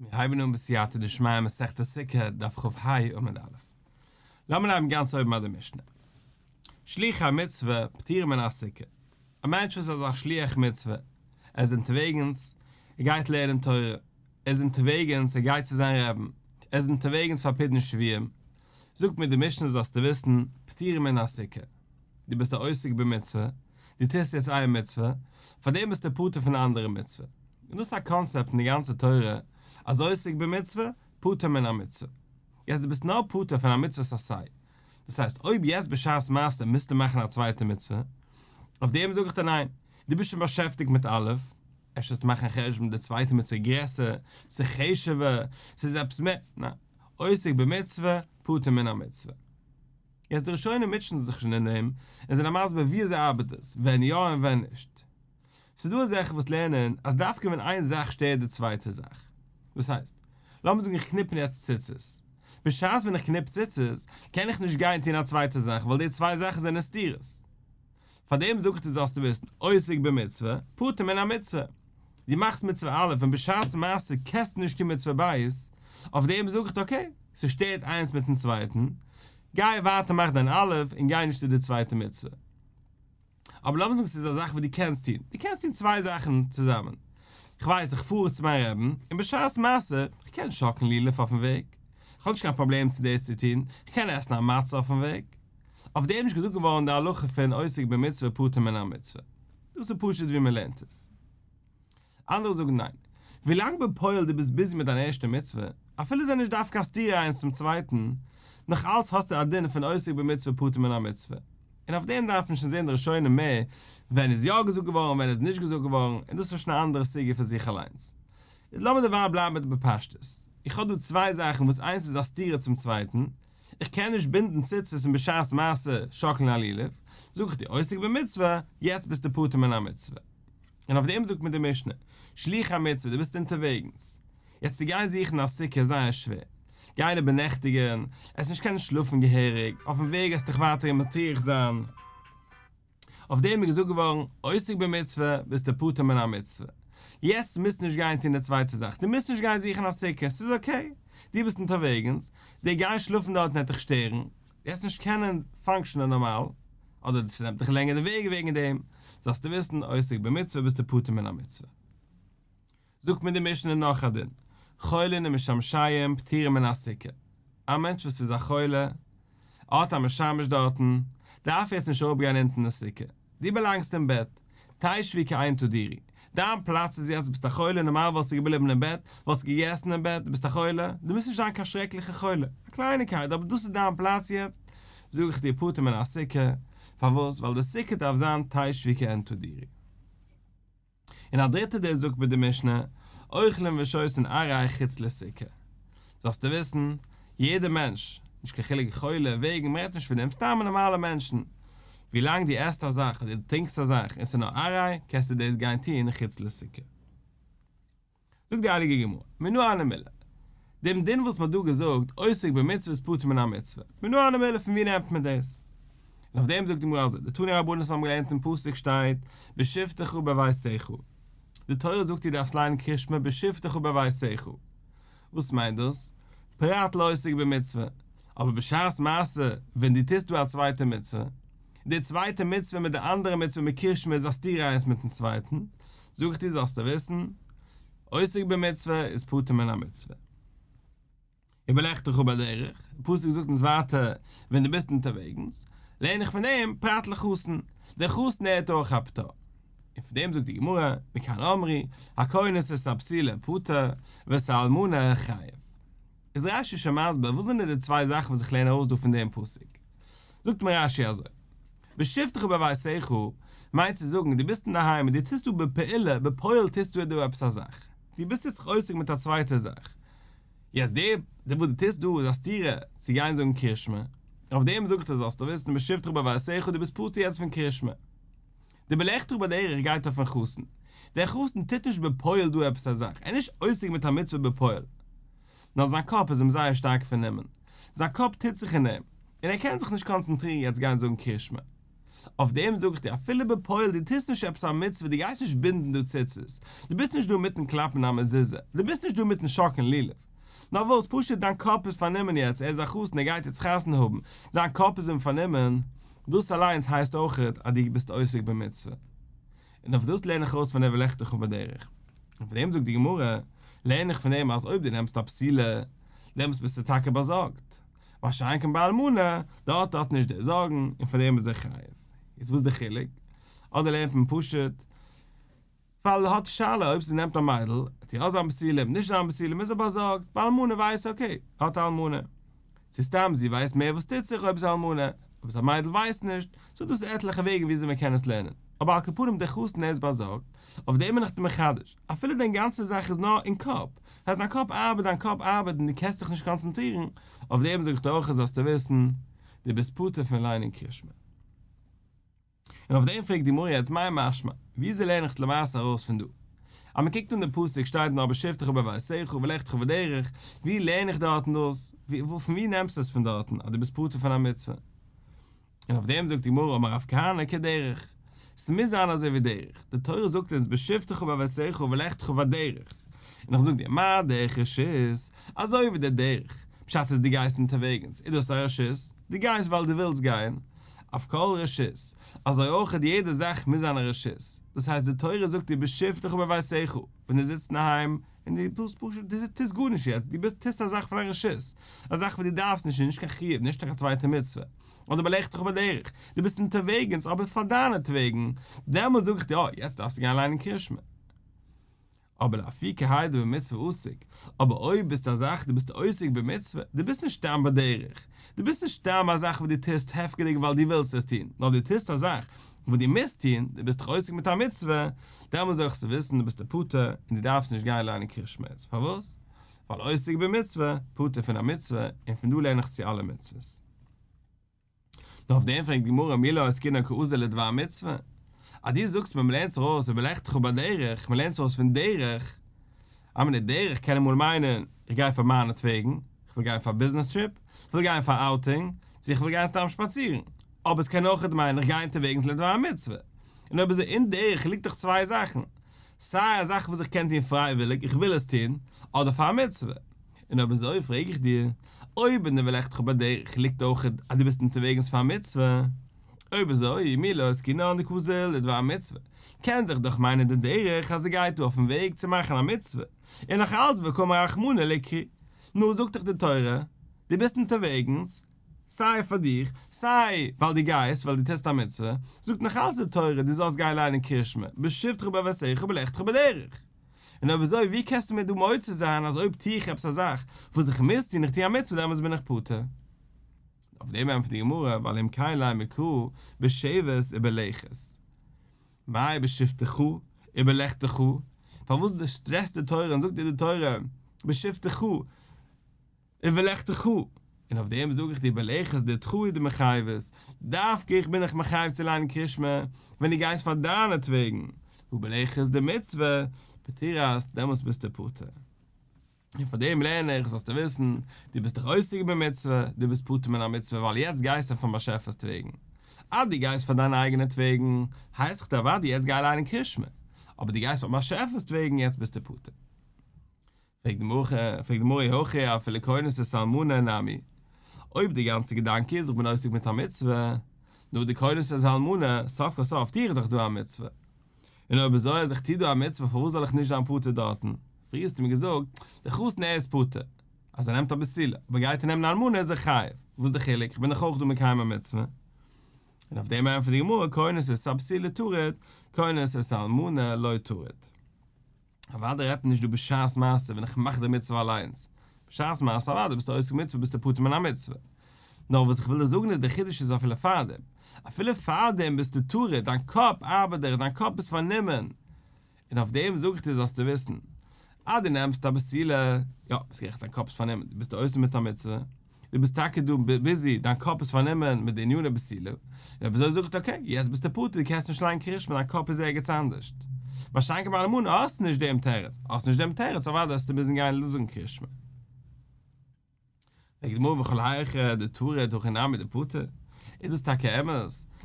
מיר הייבן אן בסייעתא דשמיא מסכת סוכה דף כ"ה עמוד א'. לאמיר הייבן גאנץ אויבן ביי די משנה. שלוחי מצוה פטורים מן הסוכה. א מענטש וואס איז א שליח מצוה, ער איז אונטערוועגנס, ער גייט לערנען תורה, ער איז אונטערוועגנס, ער גייט צו זיין רעבין, ער איז אונטערוועגנס פאר פדיון שבויים, זאגט מיר די משנה זאלסטו וויסן, פטורים מן הסוכה. דו ביסט א עוסק במצוה, דו טוסט יעצט איין מצוה, פאר דעם ביסטו פטור פון די אנדערע מצוה. און דאס איז א קאנסעפט אין די גאנצע תורה, אז עוסק במצוה, פטור מן המצוה. יעצט דו ביסט נאר פטור פון א מצוות עשה. דאס הייסט אויב יעצט בשעת מעשה מוזטו מאכן א צווייטע מצוה, אויף דעם זאג איך דיר ניין, דו ביסט שוין באשעפטיגט מיט א', אפשר זאלסטו מאכן א חשבון די צווייטע מצוה איז גרעסער, ס'איז חשוב'ער, ס'איז עפעס מער, ניין, עוסק במצוה, פטור מן המצוה. יעצט די ראשונים מוטשען זיך שוין אין דעם, און זענען מסביר ווי אזוי ארבעט עס, ווען יא און ווען נישט. ס'איז דא אזעלכע וואס לערנען אז דווקא ווען איין זאך שטערט די צווייטע זאך. דאס הייסט, לאמיר זאגן איך קניפ יעצט ציצית. בשעת ווען איך קניפ ציצית, קען איך נישט גיין טון א צווייטע זאך ווייל די צוויי זאכן זענען סתירות. פאר דעם זאג איך דיר זאלסטו וויסן, עוסק במצוה, פטור מן המצוה. דו מאכסט מצוה א' און בשעת מעשה קענסטו נישט טון מצוה ב', אויף דעם זאג איך דיר okay, ס'שטערט איינס מיטן צווייטן, גיי ווייטער מאך דיין א' און גיי נישט צו די צווייטע מצוה. אבער לאמיר זאגן ס'איז א זאך וואס דו קענסט טון, דו קענסט טון צוויי זאכן צוזאמען, כ'ווייס איך פאר צו מיין רעבין, און בשעת מעשה, כ'קען שאקלן לולב אויפן וועג, כ'האב נישט קיין פראבלעם צו דאס צו טון, כ'קען עסן א מצה אויפן וועג. אויף דעם איז נישט געזאגט געווארן די הלכה פון עוסק במצוה פטור מן המצוה. דאס איז פשוט ווי מ'לערנט עס. אנדערע זאגן ניין. ווילאנג בפועל דו ביסט busy מיט דיין ערשטע מצוה, אפילו זענען נישט דווקא א סתירה איינס צום צווייטן, נאך אלץ האסטו א דין פון עוסק במצוה פטור מן המצוה. און אויף דעם דארף מען שוין זען די ראשונים מער, ווען איז יא געזאגט געווארן און ווען איז נישט געזאגט געווארן, און דאס איז שוין א אנדערע סוגיא פאר זיך אליינס. איז לאמיר דערווייל בלייבן מיט בפשטות. איך האב דא צוויי זאכן וואס איינס איז א סתירה צום צווייטן, איך קען נישט בינדן ציצית און בשעת מעשה שאקלן א לולב, זאג איך דיר עוסק במצוה, יעצט ביסטו פטור מן המצוה. און אויף דעם זאגט מיר די משנה, שליח המצוה, דו ביסט אונטערוועגנס. יעצט צו גיין זוכן א סוכה איז זייער שווער. גיין איבערנעכטיגן, עסט נישט קענען שלאפן געהעריג, אויפן וועג עסט דיך ווייטער מטריח זיין. אויף דעם איז געזאגט געווארן, עוסק במצוה, ביסטו פטור מן המצוה. יעצט מוזטו נישט גיין טון די צווייטע זאך, דו מוזט נישט גיין זוכן א סוכה, ס'איז okay, דו ביסט אונטערוועגנס, די גיין שלאפן דארטן וועט דיך שטערן, דו וועסט נישט קענען function ען נארמאל, אדער ס'נעמט דיך לענגער די וועג וועגן דעם, זאלסטו וויסן, עוסק במצוה ביסטו פטור מן המצוה. זאגט מיר די משנה נאך א דין, חולין ומשמשיהם פטורים מן הסוכה, א מענטש וואס איז א חולה, האט א משמש דארטן, דארף יעצט נישט אראפגיין אונטן די סוכה, דו באלאנגסט אין בעט, תשבי כעין תדורי, דיין פלאץ איז יעצט ביסט א חולה נארמאל וואלסטו געבליבן אין בעט, וואלסט געגעסן אין בעט, דו ביסט א חולה, דו מוזט נישט זיין קיין שרעקליכע חולה, א קלייניקייט אבער דאס איז דיין פלאץ יעצט, זאג איך דיר פטור מן הסוכה, פארוואס? ווייל די סוכה דארף זיין תשבי כעין תדורי. און א דריטע דעה זאגט מיר די משנה, אוכלים ושותין עראי חוץ לסוכה. זאלסטו וויסן, יעדער מענטש, נישט קיין חילוק חולה, וועגן, מ'רעדט נישט פון דעם, סתם נארמאלע מענטשן, ווילאנג דו עסט א זאך אדער דו טרינקסט א זאך און ס'איז נאר עראי, קענסטו דאס גיין טון חוץ לסוכה. זאגט די הייליגע גמרא, מנא הני מילי, דעם דין וואס מ'האט דא געזאגט, עוסק במצוה איז פטור מן המצוה, מנא הני מילי פון ווי נעמט מען דאס? און אויף דעם זאגט די גמרא אזוי, דתנו רבנן האבן געלערנט אין פסוק שטייט, בשבתך בביתך, די תורה זאגט דיר דארפסט ליינען קרישמע בשבתך בביתך, וואס מיינט דאס? פרט לעוסק במצוה, אבער בשעת מעשה ווען דו טוסט דא א צווייטע מצוה, די צווייטע מצוה מיט די אנדערע מצוה מיט קרישמע איז א סתירה איינס מיטן צווייטן, זאג איך דיר זאלסטו וויסן, עוסק במצוה איז פטור מן המצוה. ובלכתך בדרך, די פסוק זאגט אונז ווייטער ווען דו ביסט אונטערוועגנס, לערן איך פון דעם פרט לחתן, דער חתן ער האט אויך א פטור. און פון דעם זאגט די גמרא, מכאן אמרו, הכונס את הבתולה פטור, ואת האלמנה חייב. איז רש"י שוין מסביר וואס זענען די צוויי זאכן וואס איך לערן ארויס דא פון דעם פסוק. זאגט מיר רש"י אזוי, בשבתך בביתך מיינט צו זאגן דו ביסט אינדערהיים און דו טוסט דא בפעולה, בפועל טוסטו דא עפעס א זאך, דו ביסט יעצט זיך עוסק מיט א צווייטע זאך, יעצט די די וואס דו טוסט דא איז א סתירה צו גיין זאגן קרישמע, אויף דעם זאגט ער זאלסטו וויסן בשבתך בביתך דו ביסט פטור יעצט פון קרישמע. די בלכתך בדרך גייט אויפן חתן, דער חתן טוט נישט בפועל דא עפעס א זאך, ער איז נישט עוסק מיט א מצוה בפועל, נאר זיין קאפ איז אים זייער שטארק פארנומען, זיין קאפ טוט זיך אין אים, און ער קען זיך נישט קאנצענטרירן יעצט גיין זאגן קרישמע. אויף דעם זאג איך דיר, אפילו בפועל דו טוסט נישט עפעס א מצוה, דו גייסט נישט בינדן דא ציצית, דו ביסט נישט דא מיטן קלאפן א מזוזה, דו ביסט נישט דא מיטן שאקלן לולב, נאר וואס, פשוט דיין קאפ איז פארנומען יעצט, ער איז א חתן, ער גייט יעצט חתונה האבן, זיין קאפ איז אים פארנומען, דאס אליינס הייסט אויכעט אז דו ביסט עוסק במצוה. און אויף דאס לערן איך ארויס פון די ובלכתך בדרך. און פון דעם זאגט די גמרא, לערן איך פון דעם אז אויב דו נעמסט א בתולה, דעמאלטס ביסטו טאקע באזארגט. מה שאין כן ביי אלמנה, דארט האט נישט די זארגן, און פאר דעם איז ער חייב. איז וואס די חילוק? אדער לערנט מען פשוט, ווייל ער האט שאלה אויב זי נעמט א מיידל, וועט יא זיין בתולים, נישט זיין בתולים, איז ער באזארגט, ביי אלמנה ווייס ער אקעי, ער האט א אלמנה. צו סתם זי ווייסט מער וואס טוט זיך אויב איז אלמנה, אויב איז א מיידל ווייסט נישט, סאו דאס איז עטליכע וועגן וויאזוי מען קען עס לערנען, אבער על כל פנים דער חתן איז באזארגט, אויף דעם בין איך דיר מחדש, אפילו דיין גאנצע זאך איז נאר אין קאפ, אז דיין קאפ ארבעט דיין קאפ ארבעט און דו קענסט דיך נישט קאנצענטרירן, אויף דעם זאג איך דיר אויך זאלסטו וויסן, דו ביסט פטור פון ליינען קרישמע. און אויף דעם פרעגט די גמרא יעצט מאי משמע, וויאזוי לערן איך עס למעשה ארויס פון דא? אז מען קוקט אן די פסוק שטייט נאר בשבתך בביתך ובלכתך בדרך, ווי לערן איך דארטן דאס? פון ווי נעמסטו עס פון דארטן אז דו ביסט פטור פון א מצוה? און אויף דעם זאגט די גמרא אמר רב כהנא כדרך, ס'מוז זיין אזוי ווי דרך, די תורה זאגט אונז בשבתך בביתך ובלכתך בדרך, און איך זאג דיר מה דרך רשות, אזוי ווי די דרך, פשט איז דו גייסט אונטערוועגנס, איז דאס א רשות? דו גייסט ווייל דו ווילסט גיין, אף כל רשות, אזוי אויך יעדע זאך מוז זיין א רשות, דאס הייסט די תורה זאגט דיר בשבתך בביתך, ווען דו זיצט אינדערהיים און דו ביסט פשוט דו טוסט גארנישט יעצט, דו ביסט טוסט א זאך פון א רשות, א זאך וואס דו דארפסט נישט און נישט קיין חיוב, נישט קיין צווייטע מצוה, אדער בלכתך בדרך, דו ביסט אונטערוועגנס אבער פאר דיינעטוועגן, דעמאלס זאג איך דיר אה יעצט דארפסטו גיין ליינען קרישמע. אבער לאפוקי האי דבמצוה עסיק, אבער אויב ביסט א זאך דו ביסט עוסק במצוה, דו ביסט נישט סתם בדרך, דו ביסט נישט סתם א זאך וואס דו טוסט הפקר'דיג ווייל דו ווילסט עס טון, נאר דו טוסט א זאך וואס דו מוזט טון, דו ביסט דיך עוסק מיט א מצוה, דעמאלס זאלסטו וויסן דו ביסט פטור און דו דארפסט נישט גיין ליינען קריאת שמע. פארוואס? ווייל עוסק במצוה, פטור פון א מצוה, און פון דא לערן איך צו אלע מצוות. נאר אויף דעם פרעגט די גמרא מי לא עסקינן קאזיל לדבר מצוה, אז דו זאגסט מיר מ'לערנט זיך ארויס ובלכתך בדרך, מ'לערנט זיך ארויס פון דרך, א מינוט דרך קען אמאל מיינען איך גיי פאר מיינעטוועגן, איך וויל גיין פאר א ביזנעס טריפ, איך וויל גיין פאר א outing, צו איך וויל גיין סתם שפאצירן, אבער עס קען אויכעט מיינען איך גיי אונטערוועגנס לדבר מצוה, און אויב אזוי אין דרך ליגט דאך צוויי זאכן, סיי א זאך וואס איך קען טון פרייוויליג, איך וויל עס טון, אדער פאר א מצוה. און אויב אזוי פרעג איך דיר, אויב אין די ובלכתך בדרך ליגט אויך אז דו ביסט אונטערוועגנס פאר א מצוה, אויב אזוי מי לא עסקינן דקאזיל לדבר מצוה, קען זיך דאך מיינען די דרך אז ער גייט דא אויפן וועג צו מאכן א מצוה, און נאך אלץ וקאמר רחמנא ליקרי, נו זאגט דאך די תורה, דו ביסט אונטערוועגנס, סיי פאר דיך, סיי ווייל דו גייסט ווייל דו טוסט א מצוה, זאגט נאך אלץ די תורה דו זאלסט גיין ליינען קרישמע, בשבתך בביתך ובלכתך בדרך. און אויב אזוי ווי קענסטו מיר דא מוציא זיין אז אויב טו איך עפעס א זאך וואס איך מוז טון איך טו א מצוה דעמאלטס בין איך פטור? אויף דעם ענטפערט די גמרא ווייל אם כן לימא קרא בשבת ובלכת מאי בשבתך ובלכתך פארוואס שטרעסט די תורה און זאגט דיר די תורה בשבתך ובלכתך, און אויף דעם זאג איך דיר בלכת דידך הוא דמיחייבת, דווקא איך בין דיך מחייב צו ליינען קרישמע ווען דו גייסט פאר דיינעטוועגן, הא בלכת דמצוה פטירת, דעמאלטס ביסטו פטור. און פאר דעם לערן איך, זאלסטו וויסן, דו ביסט דאך עוסק במצוה, דו ביסט פטור מן המצוה ווייל יעצט גייסטו פארן באשעפער'ס וועגן. אז דו גייסט פאר דיינע אייגענע וועגן, הייס איך דיר אוודאי יעצט גיי ליינען קרישמע, אבער דו גייסט פארן באשעפער'ס וועגן יעצט ביסטו פטור. פרעגט די גמרא, פרעגט די גמרא אי הכי אפילו כונס את האלמנה נמי, אויב די גאנצע געדאנק איז איך בין עוסק מיט א מצוה, נו די כונס את האלמנה, סוף כל סוף טו איך דאך דא א מצוה. און אויב אזוי אז איך טו דא א מצוה פארוואס זאל איך נישט זיין פטור דארטן? פריער האסטו מיר געזאגט, די חתן ער איז פטור, אז ער נעמט א בתולה, אבער גייט ער נעמען א אלמנה איז ער חייב, וואס איז די חילוק, איך בין דאך אויך דא מקיים א מצוה. און אויף דעם ענטפערט די גמרא כונס את הבתולה טריד, כונס את האלמנה לא טריד. אוודאי רעדט מען נישט דא בשעת מעשה ווען איך מאך די מצוה אליינס, בשעת מעשה אוודאי ביסטו עוסק במצוה ביסטו פטור מן המצוה, נאר וואס איך וויל דיר זאגן איז די חידוש איז אפילו פארדעם, אפילו פארדעם ביסטו טרוד, דיין קאפ ארבעט דיך, דיין קאפ איז פארנומען, און אויף דעם זאג איך דיר זאלסטו וויסן, אז דו נעמסט א בתולה, יא, ביסט גערעכט דיין קאפ איז פארנומען, דו ביסט עוסק מיט א מצוה, דו ביסט טאקע דא ביזי, דיין קאפ איז פארנומען מיט די עניני בתולה, און אויב אזוי זאגט אקעי, יעצט ביסטו פטור, דו קענסט נישט ליינען קרישמע, דיין קאפ איז ערגעץ אנדערשט. מה שאין כן ביי אלמנה האסטו נישט דעם תירוץ, האסט נישט דעם תירוץ אוודאי וועסטו מוזן גיין זאגן קרישמע. פרעגט די גמרא וכל היכא דטריד הכי נמי דפטור? איז דאס טאקע אמת?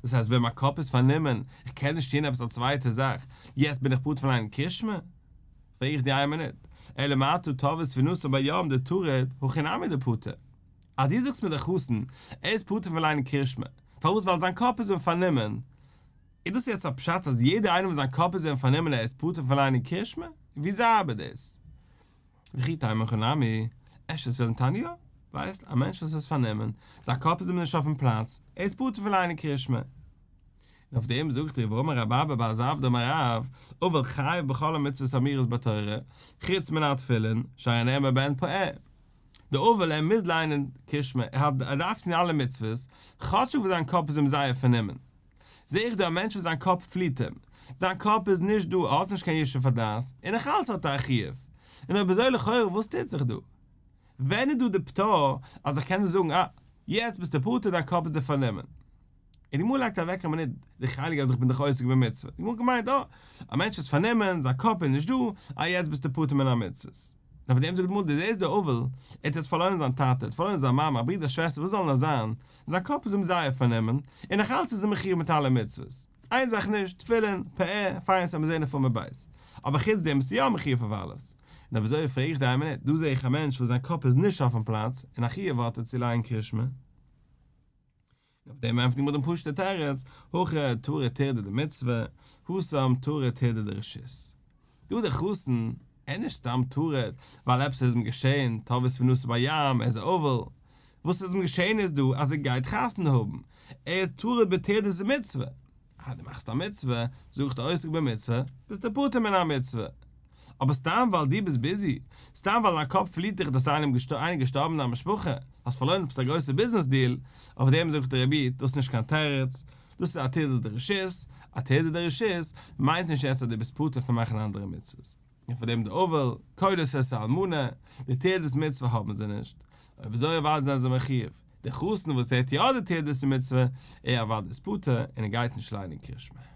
דאס הייסט ווען מיין קאפ איז פארנומען, איך קען נישט טון עפעס א צווייטע זאך, יעצט בין איך פטור פון ליינען קרישמע? פרעג איך דיר איין מינוט, אלא מעתה טבעה ספינתו בים דטריד, הכי נמי דפטור. אז דו זאגסט מיר דער חתן, ער איז פטור פון ליינען קרישמע, פארוואס ווייל זיין קאפ איז אים פארנומען, איז דאס יעצט א פשט אז יעדער איינער וואס זיין קאפ איז אים פארנומען ער איז פטור פון ליינען קרישמע? וויאזוי ארבעט דאס? וכי תימא הכי נמי, אפשר וועסט וועלן טענה'ן יא, ווייסט, א מענטש וואס איז פארנומען, זיין קאפ איז אים נישט אויפן פלאץ, ער איז פטור פון ליינען קרישמע. און אויף דעם זאגט ער והאמר רב אבא בר זבדא אמר רב, אבל חייב בכל המצוות האמורות בתורה, חוץ מן התפילין, שהרי נאמר בהן פאה. דער אבל ער מוז ליינען קרישמע, ער דארף טון אלע מצוות, כאטשיג וואס זיין קאפ איז אים זייער פארנומען. זע איך דא א מענטש וואס זיין קאפ פליט אים, זיין קאפ איז נישט דא, ער האט נישט קיין ישוב הדעת, און נאך אלץ האט ער א חיוב. און אויב אזוי לכאורה וואס טוט זיך דא? ווען איז דא די פטור אז איך קען דיר זאגן אה, יעצט ביסטו פטור דיין קאפ איז דיר פארנומען? און די גמרא לייגט אוועק א מינוט די חלק אז איך בין דאך עוסק במצוה, די גמרא האט געמיינט אה, א מענטש איז פארנומען, זיין קאפ איז נישט דא, אה יעצט ביסטו פטור מן המצוות. און אויף דעם זאגט די גמרא דו זעסט דער אבל, ער האט יעצט פארלוירן זיין טאטע, ער האט פארלוירן זיין מאמע, א ברודער שוועסטער וואס זאל נאר זיין, זיין קאפ איז אים זייער פארנומען, און נאך אלץ איז ער מחיוב מיט אלע מצוות. איין זאך נישט, תפילין, פאה, פיין ס'וועט מען זען אויף עמוד ב'. אבער חוץ דעם ביסטו יא מחיוב אויף אלעס. און אויב אזוי פרעג איך דיר איין מינוט, דא זע איך א מענטש וואס זיין קאפ איז נישט אויפן פלאץ, און א חיוב האט ער צו לייענען קרישמע. און אויף דעם ענטפערט די גמרא דעם פשוט'ע תירוץ, הכא טריד טירדא דמצוה, התם טריד טירדא דרשות. דא דער חתן, ער איז נישט סתם טרוד ווייל עפעס איז אים געשען, טבעה ספינתו בים, ער איז א אבל. וואס איז אים געשען איז דא אז ער גייט חתונה האבן, ער איז טרוד בטרדת מצוה. אה, דו מאכסט א מצוה, זאג איך דיר עוסק במצוה, ביסטו פטור מן המצוה. אבער סתם ווייל דו ביסט ביזי, סתם ווייל דיין קאפ פליט דיך אז איינער געשטארבן אין דיין משפחה, האסט פארלוירן עפעס א גרויסע ביזנעס דיעל, אויף דעם זאגט דער רבי, דאס איז נישט קיין תירוץ, דאס איז א טירדא דרשות, א טירדא דרשות מיינט נישט יעצט אז דו ביסט פטור פון מאכן אנדערע מצוות. און פאר דעם די אבל, כורת את האלמנה, די טרדת מצוה האבן זיי נישט, אויב אזוי אוודאי זענען זיי מחיוב, די חתן וואס ער האט יא די טרדת מצוה, ער אוודאי איז פטור און ער גייט נישט ליינען קרישמע.